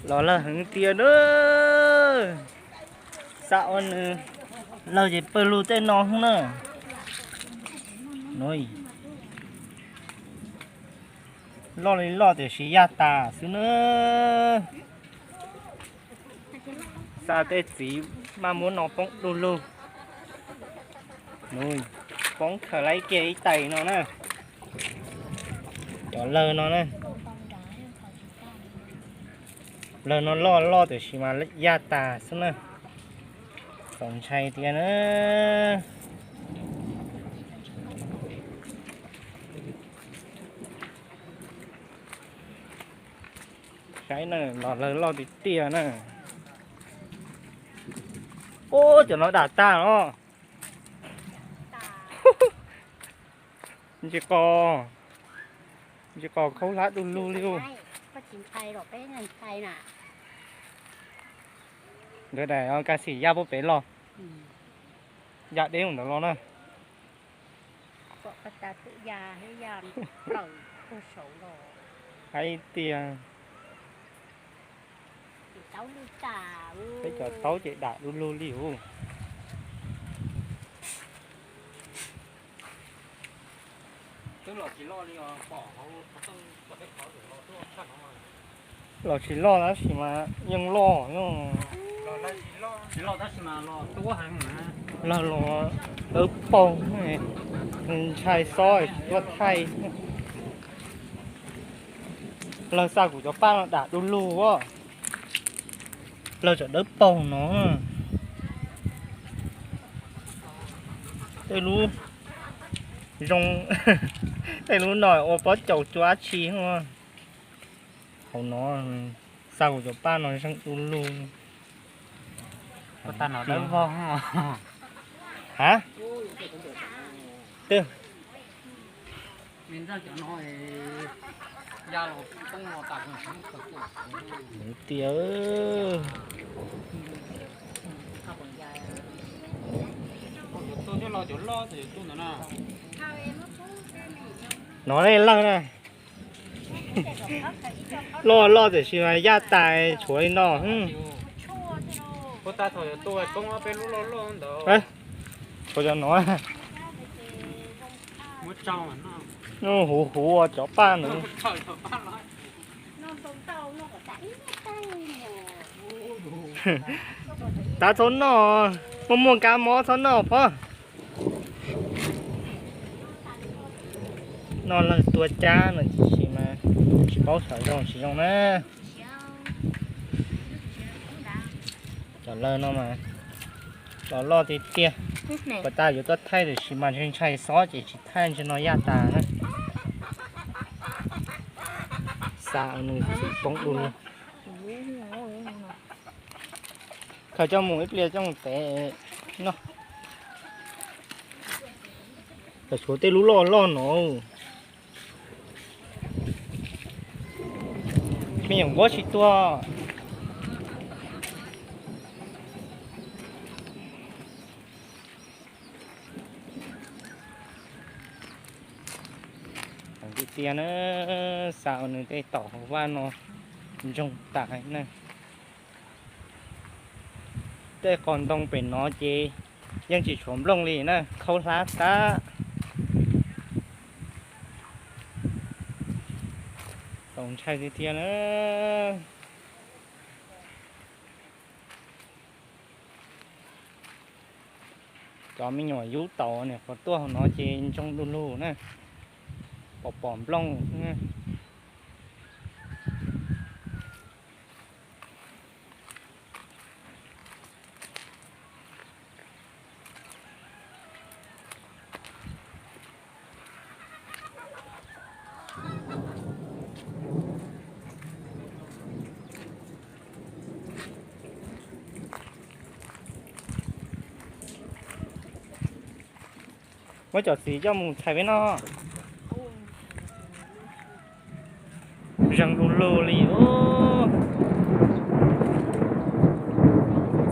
Los lawg heev tiag na. Xav ua nws lawg ces pawg lug tej no xwb na. Loj li loj tiam sis yaj tas xwb na. Xav tej txiv maj muab no poob du lug. Poob khaws lawm kiag ib tais no na. Cov lawg no na. Lawg no loj loj tiam sis mas yaj tas xwb na. Txaus ntshai tiag na. Saib na, los lawg loj tiag tiag na. Ub, cov no dam tag los. Ntsis qos, ntsis qos khaub hlab du lug li ub. Nkawd daim kas xim ya puag pem los, ya deb mus ntawd los na. Hais tias peb cov taub ces dam du lug li ub. Los tsis loj tab sis mas yeej loj. Lawg los dawb paug, ntshai xob tsis tuaj thaij. Lawg xa kuv cov paj no dam du lug as. Lawg tseem dawb paug no. Tej lub zoo, tej lub no ua pob caus cua dab tsi. Hauv no xa kuv cov paj no zeeg du lug. Hav, twb tias no lawg na. Loj loj tiam sis mas yaj tas tshuav li no. Tshuav cov no, huv huv cov paj no. Tab txhob noj, muaj muaj kab mob txhob noj pob. Noj lawg tua cab no tab sis mas tsis paub xyov zoo tsis zoo na. Cov lawg no mas los loj tiag tiag. Puas tas yuav tuaj thaij tab sis mas ntshai ntshai xob ces tsis thaij, ntshai no yaj tas na. Xa nws txiv poob du lug. Khaws coj mus ib pliag coj mus tev noj. Tam tshuav tej lub loj loj no. Me nyuam nquab tsis tuag. Tiag tiag na, xa nws tej tom hauv vaj no ntsoog tas na. Tej qos ntoo pem no ces yeej tsis tshuav nplooj li na, khaub hlab tag. Txaus ntshai tiag tiag na. Cov me nyuam yub taus nim qhuav tuaj hauv no ces ntsoog du lug na, pom pom nplooj. Muab cov txiv coj mus txhais peb noj. Zeeg du lug li os.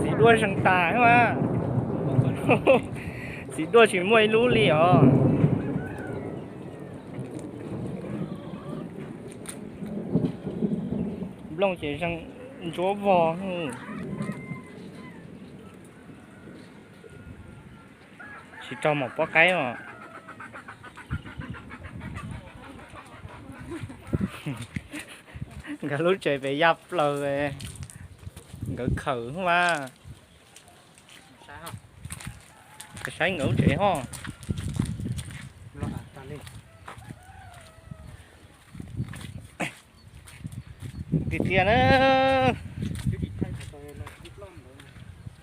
Txiv duaj zeeg tas mas. Txiv duaj tsis muaj ib lub li os. Nplooj ces zeeg Ntsuab vog. Tsis raug maum pob qaib os. Nkawd lub tsev pem ya plaws, nkawd khawm mas. Saib nkawd lub tsev ho. Tiag tiag na.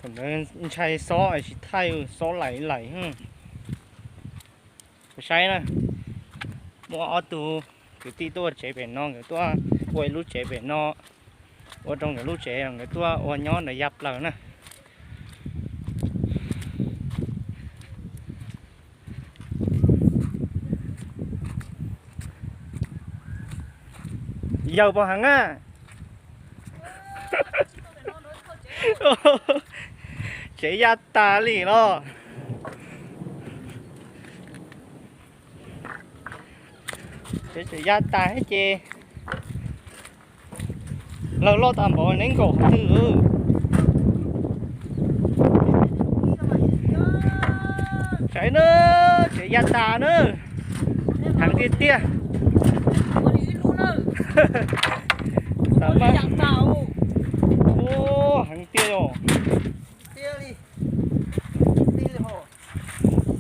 Thaum ntawd ntshai xob tsis thaij, xob laim laim. Saib na, muaj ob tug kwv tij tuaj ua tsev pem no, nkawd tuaj ua ib lub tsev pem no, ua rau nkawd lub tsev, nkawd tuaj ua nyob ntawd ya plaws na. Yawg pov heev na. Tsev ya tas li los. Tsev tseem ya tas thiab ces. Lawg loj tas npaum neb nkaum qhov twg. Saib na, tsev ya tas na. Heev tiag tiag. Heev tiag yom.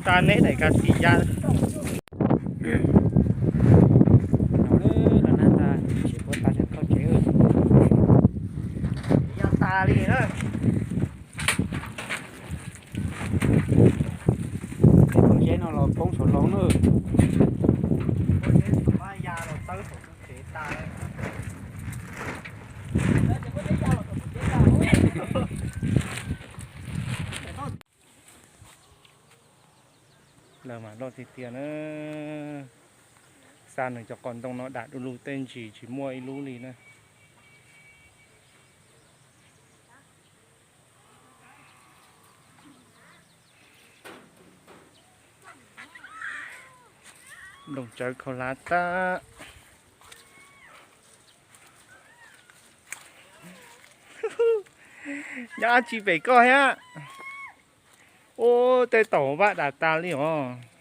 Tas neb daim ka xim ya. Tsev puas tas, tsev koj tsev ya tas li na. Tej pob zeb no los poob saum loo na. Lawv mas loj tiag tiag na. Xa nws cov qos ntoo no dam du lug tej ntsis tsis muaj ib lub li na. Nplooj tsawb khaub hlab tag. Nyob dab tsi pem koj thiab? Ub, tej taum vaj dam tas li os.